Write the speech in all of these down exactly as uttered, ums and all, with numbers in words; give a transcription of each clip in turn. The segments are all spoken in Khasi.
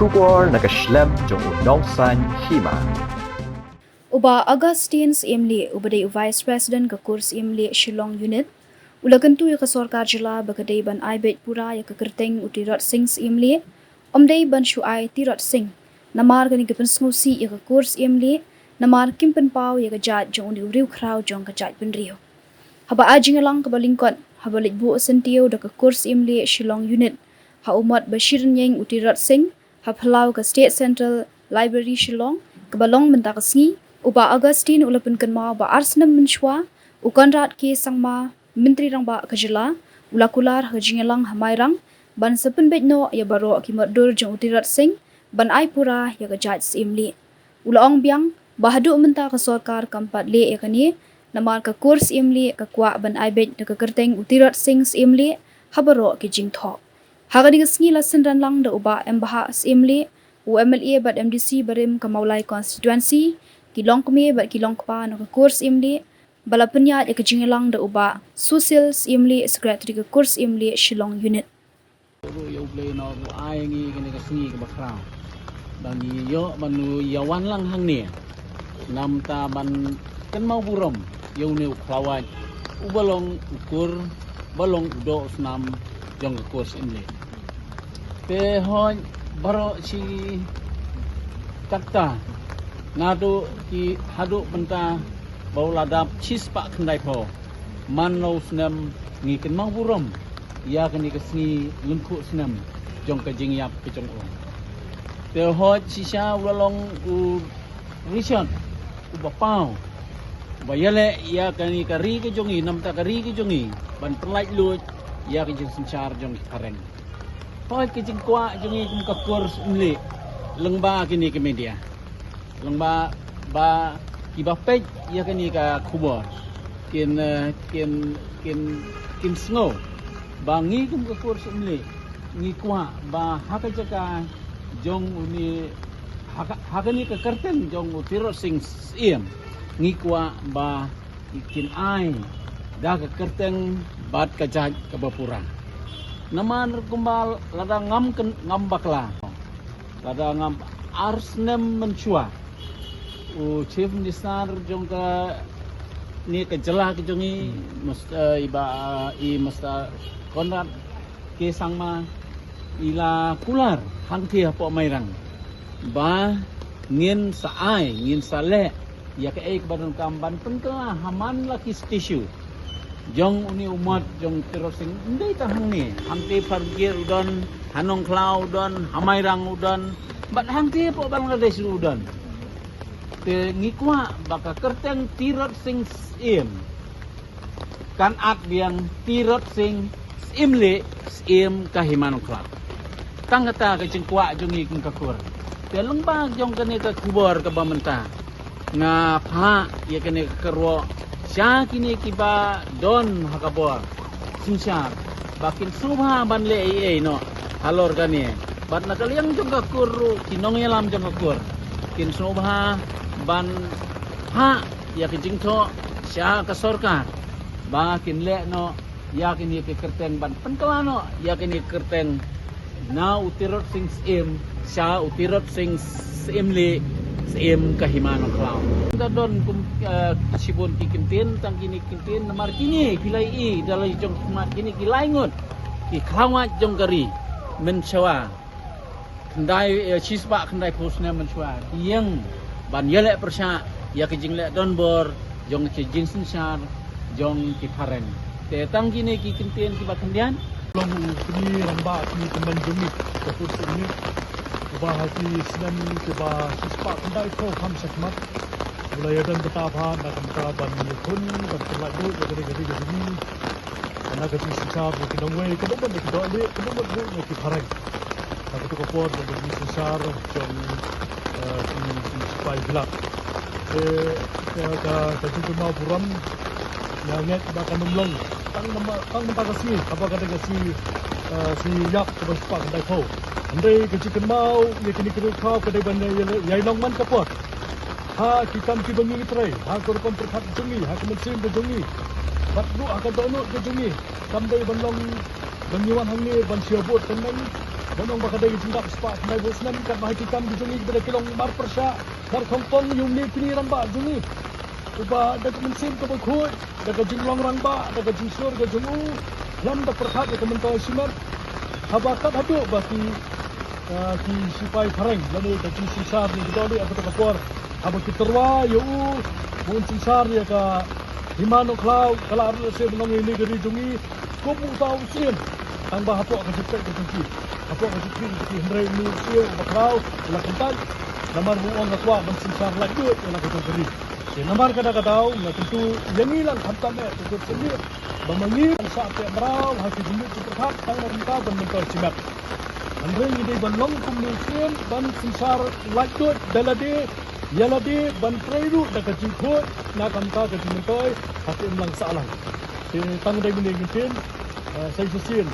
Khubor na ka shlem jong u Nongsaiñ Hima. U Bah Augustine Syiemlieh, uba dei u Vice President ka Kur Syiemlieh Shillong Unit, u la kyntu ïa ka sorkar jylla ba ka dei ban ai beit pura ïa ka kyrteng u Tirot Sing Syiemlieh, ym dei ban shu ai Tirot Sing. Namar kane ka pynsngewsih ïa ka Kur Syiemlieh, namar kim pynpaw ïa ka jait jong une u riewkhraw jong ka jaitbynriew. Haba ai jingïalang kaba lyngkot, haba leit buh syntiew da ka Kur Syiemlieh Shillong Unit ha u mot ba shi rynïeng u Tirot Sing, ha phyllaw ka State Central Library Shillong, kaba long mynta ka sngi, u Bah Augustine u la pynkynmaw ba ar snem mynshuwa, u Conrad K Sangma, Myntri Rangbah ka jylla, u la kular ha ka jingïalang ha Mairang, ban sa pynbeit noh ïa baroh ki mot dur jong u Tirot Sing, ban ai pura ïa ka jait Syiemlieh. U la ong biang ba haduh mynta ka sorkar kam pat leh ïa kane, namar ka Kur Syiemlieh ka kwah ban ai beit da ka kyrteng u Tirot Sing Syiemlieh ha baroh ki jingthoh. Ha kane ka sngi la synran lang da u Bah Embahah Syiemlieh, u M L A bad M D C barim ka Mawlai Constituency, ki longkmie bad ki longkpa na ka Kur Syiemlieh, ba la pynïaid ïa ka jingïalang da u Bah Susil Syiemlieh, Secretary ka Kur Syiemlieh Shillong Unit. Ruh ïa U Blei na u ai ngi kane ka sngi kaba khraw ba ngi ïoh ban ïa wan lang hangne, namar ban kynmaw burom ïa une u khlawait uba long u kur, ba long u doh u snam jong ka Kur Syiemlieh. Te hooid baroh shi katta, naduh ki haduh mynta ba u la dap shispah khyndaiphew, man la u snem, ngi kynmaw burom ïa kane ka sngi lyngkhuh snem jong ka jingïap ka jong u. Te hooid shisha u la long u Richard uba paw, uba ïaleh ïa kane ka ri ka jong ngi, namar ka ri ka jong ngi, ban pynlait luid ïa ka jingsynshar jong ki phareng. Hooid ka jingkwah jong ngi kum ka Kur Syiemlieh, lyngba kine ki media, lyngba ba kiba peit ïa kane ka khubor kin, eh, kin, kin, kin sngew ba ngi kum ka Kur Syiemlieh ngi kwah ba ha ka jaka jong une, ha ka, ha kane ka kyrteng jong u Tirot Sing Syiem, ngi kwah ba kin ai da ka kyrteng bad ka jait kaba pura. Namar kumba lada ngam kyn-, ngam bakla, lada ngam, ar snem mynshuwa u Chief Minister jong kane ka jylla ka jong ngi, Mis-, eh, i Bah, i Mister Conrad K Sangma, i la kular hangtei hapoh Mairang ba ngin sa ai, ngin sa leh ïa kaei kaba donkam ban pynkylla ha man la ki statue jong une u mot jong Tirot Sing. Ym dei tang hangne, hangtei Pharngir u don, ha Nongkhlaw u don, ha Mairang u don, bad hangtei hapoh Bangladesh ruh u don. Te ngi kwah ba ka kyrteng Tirot Sing Syiem kan at biang Tirot Sing Syiemlieh, Syiem ka Hima Nongkhlaw. Tang kata ka jingkwah jong ngi kum ka Kur. Te lyngba jong kane ka khubor kaba mynta, nga phah ïa kane ka kyrwoh sha kine kiba don ha ka bor synshar ba kin sngewbha ban leh ei ei noh halor kane. Bad na ka liang jong ka Kur ruh, ki nongïalam jong ka Kur kin sngewbha ban phah ïa ka jingthoh sha ka sorkar ba kin leh noh ïa kane ka kyrteng, ban pynkylla noh ïa kane ka kyrteng na u Tirot Sing Syiem sha u Tirot Sing Syiemlieh, Syiem ka Hima Nongkhlaw. Ka don kum, eh, shibun ki kyntien, tang kine ki kyntien namar kine ki la ïohi da la jong ki khmat, kine ki lai ngut ki khlawait jong ka ri mynshuwa khyndai, eh, shispah khyndaiphew snem mynshuwa, ki ïeng ban ïaleh pyrshah ïa ka jingleh donbor jong ka jingsynshar jong ki phareng. Te tang kine ki kyntien kiba khyndiat. Long u kñi rangbah kñi tymmen jong ngi ka Kur Syiemlieh, uba ha ki snem kiba shispah khyndaiphew khamshakhmat u la ïadon bynta bha na ka bynta ban ïakhun, ban pynlait luid ïa ka ri, ka ri, ka ri. Na ka jingsynshar jong ki nongwei, kaba mut ïa ki dohlieh, kaba mut ruh ïa ki phareng. Na kato ka por jong ka jingsynshar jong, eh, ki, ki sipai Blak. Te ka, ka, ka jingkynmaw burom nga ngeit ba kan ym long tang namar, tang namar ka sngi, haba ka dei ka sngi, eh, sngi ïap kaba shispah khyndaiphew. Hynrei ka jingkynmaw ïa kine ki riewkhaw ka dei ban ïa, ïa, ïa long man ka por ha ki kam kiba ngi trei, ha ka rukom pyrkhat jong ngi, ha ka mynsiem ka jong ngi, bad ruh ha ka dohnud ka jong ngi. Kam dei ban long ba ngi wan hangne ban shia vote tang nang, Ban ong ba ka dei ka jingdap spah khyndai phew snem, katba ha ki kam ki jong ngi kiba dei ki long marpyrshah, markhongpong ïa une u rangbah jong ngi, uba da ka mynsiem kaba khuid, da ka jinglong rangbah, da ka jingshlur ka jong u, khlem da pyrkhat ïa ka myntoi shimet. Haba kat haduh ba ki, ah, ki sipai phareng lane ka jingsynshar ne ki dei ha kata ka por, haba ki tyrwa ïa u ba un synshar ïa ka Hima Nongkhlaw, ka la ruh lehse ban ong ïa une ka ri jong ngi kum uta u syiem. Tang ba hapoh ka jingpeit ka jong ki, hapoh ka jingpeit ka jong ki, hynrei une u syiem uba khraw u la kyntait, namar ba u ong nga kwah ban synshar laitluid ïa la ka jong ka ri. Te namar kata ka daw nga kyntu ïa ngi lang khamtam eh, to jot sendiri ba ma ngi ban shah teh mraw ha ki jingmut jingpyrkhat tang na ka bynta ban myntoi shimet. Hynrei ngi dei ban long kum une u syiem ban synshar laitluid da lade ïa lade, ban trei ruh da ka jingkhuid na ka bynta ka jingmyntoi ha ka imlang sahlang. Te tang dei mynne ngin tim, eh, sa shisien,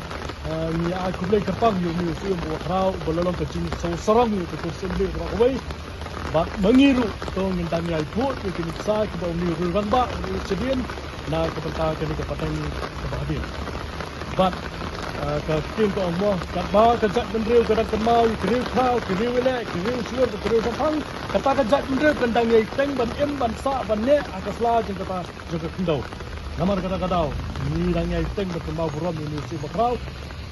eh, ngi ai khublei kyrpang ïa une u syiem uba khraw uba la long ka jingsngewsarong ïa ka kur Syiemlieh baroh kawei. Bad ma ngi ruh to ngin dang ïai bud ïa kine ki ksai kiba une u rangbah u la shadien na ka bynta kane ka pateng kaba hadien. Bad, ah, ka ktien ka ong mo, katba ka jaitbynriew ka dang kynmaw ïa ki riew khraw, ki riew ïaleh, ki riew shlur, ki riew shemphang, kata ka jaitbynriew kan dang ïai teng ban im, ban sah, ban neh ha ka sla jong kata jong ka khyndew. Namar kata ka daw ngi dang ïai teng ban kynmaw burom ïa une u syiem bakhraw.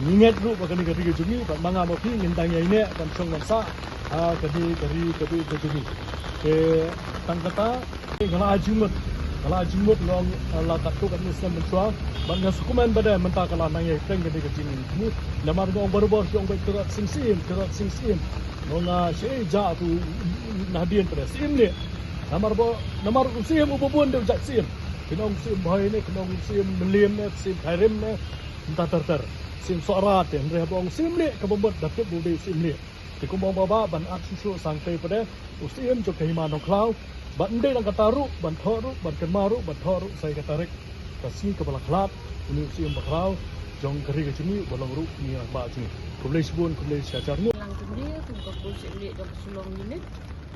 Ngi ngeit ruh ba kane ka ri ka jong ngi bad ma nga ma phi ngin dang ïai neh ban shong ban sah ha kane ka ri ka jong ngi. Te tang kata, nga la ai jingmut, nga la ai jingmut, nga ong la katto katne snem mynshuwa. Bad nga sngewkmen ba dei mynta ka la nang ïai teng kane ka jingmut. Namar nga ong barabor ki ong ba ki rot sing syiem, ki rot sing syiem. Nga ong nga shu ïa tu na hadien pat syiemlieh. Namar ba, namar u syiem uba bun dei u jait syiem. Kin ong u syiem Bhoi ne, kin ong u syiem Mylliem ne, u syiem Khyrim ne, mynta ter ter. Syiem Sohra te, hynrei haba ong u syiemlieh kaba mut da tip ba u dei u syiemlieh. Te kumba ong Bah Bah ban ap shuh shuh sangtei pat u syiem jong ka Hima Nongkhlaw. Bad ym dei tang kata ruh, ban thoh ruh, ban kynmaw ruh, ban thoh ruh sa ïa ka tarik, ka sngi kaba la khlad, une u syiem bakhraw jong ka ri ka jong ngi uba long ruh une u rangbah jong ngi. Khublei shibun, khublei shihajar nguh. Lang kyndiah kum ka Kur Syiemlieh jong ka Shillong Unit.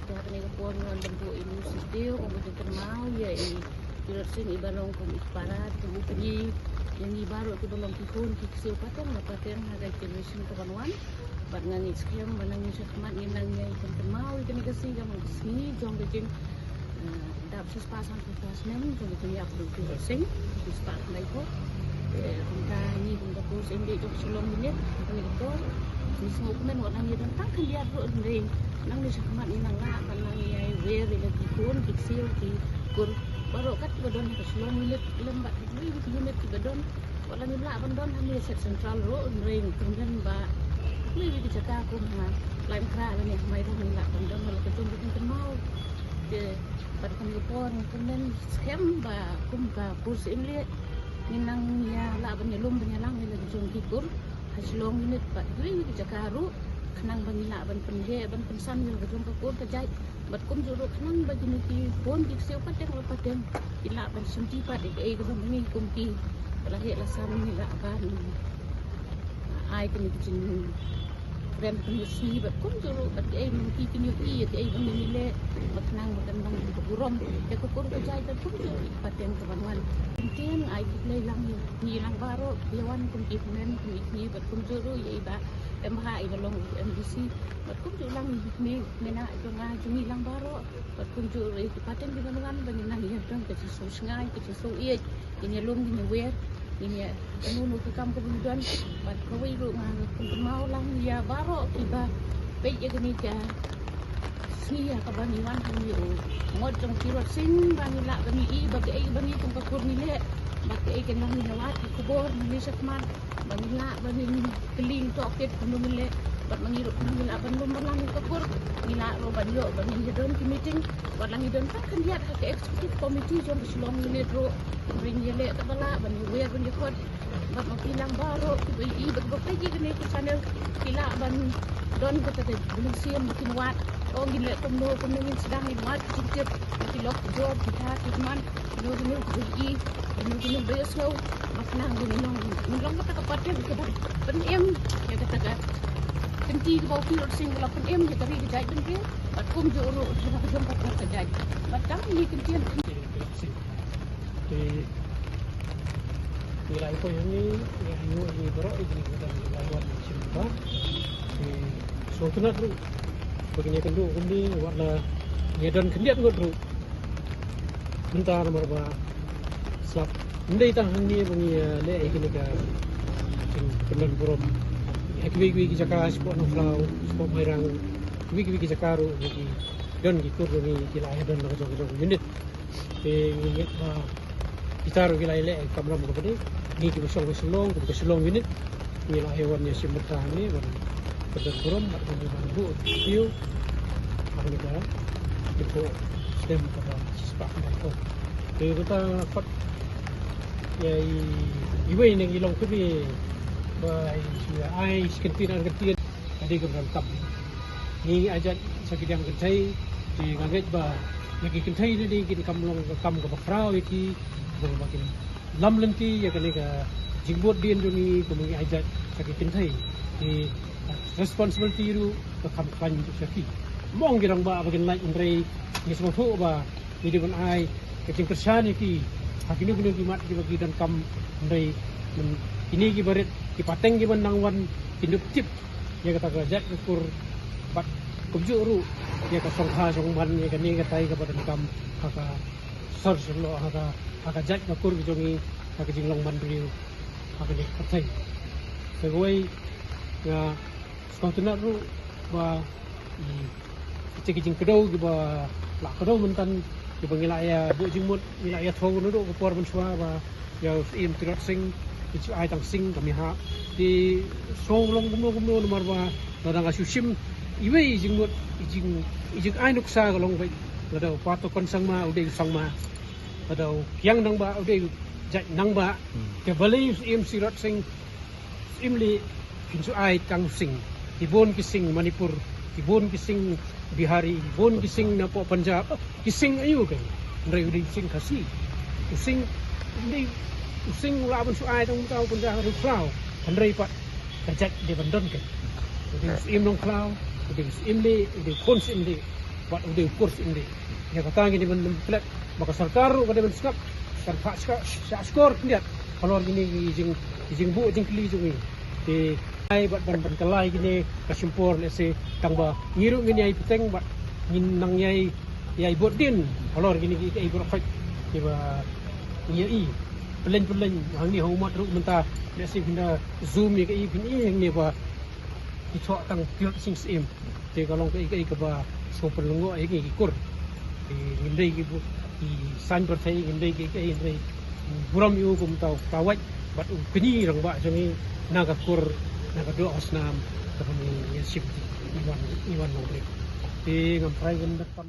Te ha kane ka por ngi wan ban buh ïa une u syntiew ban kynmaw ïa i Tirot Sing iba long kum i para jong u kñi, ïa ngi baroh kiba long ki khun ki ksiew pateng la pateng ha ka generation kaban wan. Bad nga ngeit skhem ba nangne shakhmat ngin nang ïai kynmaw ïa kane ka sngi ka long ka sngi jong ka jing, eh, dap shispah sanphew phra snem jong ka jingïap u Tirot Sing, shispah khyndai phew. Te kumta ngi kum ka Kur Syiemlieh jong ka Shillong Unit, kane ka por ngi sngewkmen wat la ngi don tang khyndiat ruh hynrei nangne shakhmat ngi nang lah ban nang ïai wer ïa la ki khun ki ksiew ki kur baroh kat kiba don ha ka Shillong Unit lem bad kiwei kiwei ki unit kiba don. Wat la ngim lah ban don hangne Shet Central ruh hynrei ngi kyrmen ba kiwei kiwei ki jaka kum ha Laitkra lane ha Mairang ngi lah ban don wat la ka jong ka jingkynmaw. Te bad kane ka por ngi kyrmen skhem ba kum ka Kur Syiemlieh ngin nang ïa lah ban ïalum ban ïalang ïa la ka jong ki kur ha Shillong Unit bad kiwei kiwei ki jaka ruh khnang ba ngin lah ban pynheh ban pynsan ïa la ka jong ka kur ka jait. Bad kumjuh ruh khnang ba kine ki khun ki ksiew pateng la pateng kin lah ban shim ti pat ïa kaei kaba ma ngi kum ki ba la heh la san ngi lah ban ai kine ki jingkren kynnoh sngi bad kumjuh ruh bad kaei ma ngi kin ïohi ïa kaei ba ngi leh bad khnang ba kan long ka burom ïa ka kur ka jait bad kumjuh ruh pateng kaban wan. Ktien ai khublei lang ïa ngi lang baroh kiba wan kum ki hynmen kum ki kñi bad kumjuh ruh ïa i Bah Emha iba long u MDC bad kumjuh lang ïa i kmie kmie na jong nga jong ngi lang baroh. Bad kumjuh ruh ïa ki pateng kiban wan ba ngin nang ïa don ka jingsngewsynei ka jingsngewieit, ngin ïalum ngin ïawer, ngin ïa kano kano ka kam kaba ngi don. Bad kawei ruh nga kynmaw lang ïa baroh kiba peit ïa kane ka sngi ha kaba ngi wan hangne u ngot jong u Tirot Sing ba ngi lah ban ïohi ba kaei ba ngi kum ka kur ngi leh, ba kaei kaba ngi ïa wad ki khubor ngi shakhmat. Ba ngin lah ban ngin kylli tohkit kumno ngin leh bad ma ngi ruh kumno ngin lah ban lum ban lang ïa ka kur. Ngin lah ruh ban ïoh ba ngin ïa don ki meeting. Wat la ngi don tang khyndiat ha ka executive committee jong ka Shillong Unit ruh ngin ïa leh kaba lah ban ïa wer ban ïa khot. Bad ma phi lang baroh kiba ïohi bad kiba peit ïa kane ka channel ki lah ban don kata ka mynsiem ba kin wad. O ngin leh kumno kumno ngin sdang ngin wad ki jingtip ki lok ki jor ki tha ki man. Kino kino kiba ïohi, kino kino ba ïohsngew, ba khnang ba ngin long, ngin long kata ka pateng kaba pynim ïa kata ka kynti kaba u Tirot Sing u la pynim ïa ka ri ka jaitbynriew bad kumjuh ruh ïa ka jong ka por ka jait. Bad tang ngi kyntien. Te ngi la ïapoh ïa ngi, ïa ngi baroh ïa ngi ka dang ïa la wan sha ba Sngewtynnat ruh ba kin ïakynduh kumne, wat la ïa don khyndiat ngut ruh mynta, namar ba sap ym dei tang hangne ba ngi, eh, leh ïa kine ka jingpyndon burom. Ha kiwei kiwei ki jaka shapoh Nongkhlaw, shapoh Mairang, kiwei kiwei ki jaka ruh ba ki don ki kur ba ngi ki la ïa don la ka jong ka jong unit. Te ngi ngeit ba kita ruh ki la ïaleh kam lam kaba dei. Ngi kiba shong ka Shillong, kaba ka Shillong unit, ngi la ïa wan ïa shim bynta hangne ban pyndon burom bad ban buh ïa u ha kane ka jingpynlong snem kaba shispah khyndai phew. Te mynta nga khot ïa i, iwei na ki longkmie ba i shu ai shi kyntien ar kyntien. Ka dei ka donkam. Ngi ai jait sha ki diang kynthei, te nga ngeit ba ïa ki kynthei ne dei kin kam long ka kam kaba khraw ïa ki, ba kin lam lynti ïa kane ka jingbud dien jong ngi, kumba ngi ai jait sha ki kynthei. Te responsibility ruh ka kham khlaiñ sha ki. Mong ki rangbah ba kin lait, hynrei ngi sngewthuh ba ngi dei ban ai ka jingkyrshan ïa ki ha kino kino ki mat kiba ki donkam, hynrei kine kiba rit, ki pateng kiba nang wan, kin dup tip ïa kata ka jait ka kur bad kumjuh ruh ïa ka sngewbha sngewbha ïa kane katai kaba donkam ha ka sor sor lo, ha ka, ha ka jait ka kur ka jong ngi, ha ka jinglong manbriew ha kane ka pyrthei. Sa kawei, nga sngewtynnat ruh ba i, ïa ki jingkdew kiba la kdew mynta, kiba ngi la ïa buh jingmut, ngi la ïa thew naduh ka por mynshuwa ba ïa u Syiem Tirot Sing, ki shu ai tang sing ka mihah. Te shu long kumno kumno namar ba lada nga shu shim iwei i jingmut, i jing, i jingai nuksa ka long beit lada u Pato Konsangma u dei u sangma, lada u Kiang Nangbah u dei u jait nangbah. Hmm. Te balei u Syiem Tirot Sing, Syiem Lieh, phin shu ai tang sing. Ki bun ki sing Manipur, ki bun ki sing Bihari, ki bun ki sing napoh Punjab. Oh, ki sing aïu keiñ? Hynrei u dei u sing Khasi. U sing, u dei u sing u lah ban shu ai tang mynta u Punjab ruh khraw. Hynrei pat ka jait dei ban don keiñ. U dei u Syiem Nongkhlaw, u dei u Syiem Lieh, u dei u khun Syiem Lieh, bad u dei u kur Syiem Lieh. Ïa kata ngi dei ban klet ba ka sorkar ruh ka dei ban sngap, kan phah shah, shah shkor khyndiat halor kine ki jing, ki jingbuh jingkylli jong ngi. Te ai bad ban, ban kylla ïa kine ka shim por lehse tang ba ngi ruh ngin ïai bteng bad ngin nang ïai, ïai bud dien halor kine ki, ki, ki baroh khoit kiba ngi ïohi. Pynleng pynleng hangne ha ummat ruh mynta lehse phin da zoom ïa kaei phin i hangne ba ki thoh tang Tirot Sing Syiem. Te ka long kaei kaei kaba sngewpynlyngngoh ïa ngi ki kur. Te ngim dei ki bu-, ki saiñ pyrthei, ngim dei ki kaei, ngim dei burom ïa u kum uta u kawait bad u kñi rangbah jong ngi na ka kur, na ka doh ka snam kaba ngi ïa shim. Ngi wan, ngi wan long. Te ngam trai ban da pan